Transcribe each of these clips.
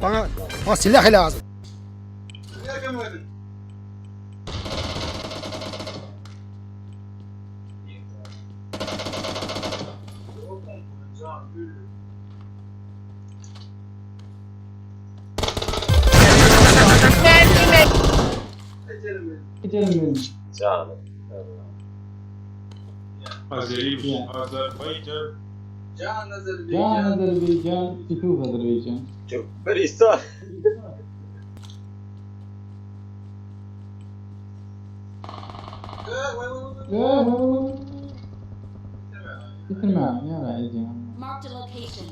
Bana, bana silah lazım. Canım. Azeri, Azerbaycan. Can Azerbaycan, Tütüf Azerbaycan. Türkmenistan. Bitirme, ya Ece. Marked a location.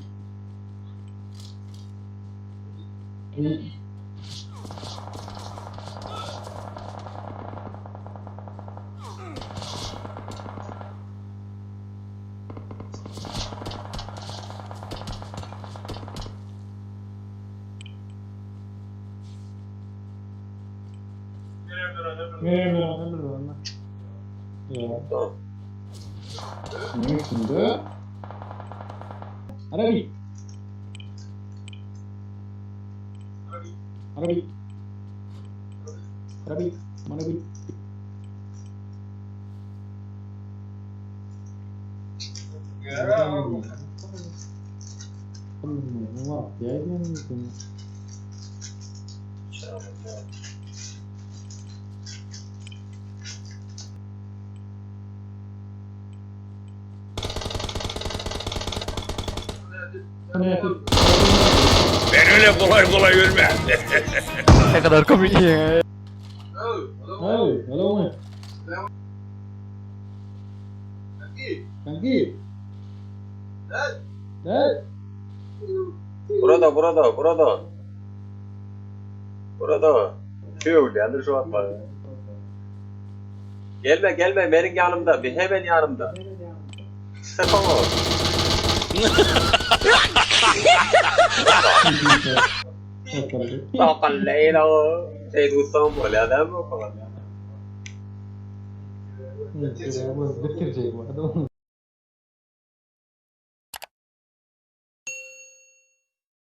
Tamam. Ne şimdi? Arabi. Arabi. Arabi. Arabi. Canım. Ben öyle kolay kolay ölmem. Ne kadar komik ya. Hey, hello man. Kanki. Hey. Burada burada burada. Burada. Tüh yanlış şu atma. Gelme gelme benim yanımda. Bir hemen yanımda. Tamam. Akıllı şey duysam böyle adam mı falan. Bitirecek bu adam.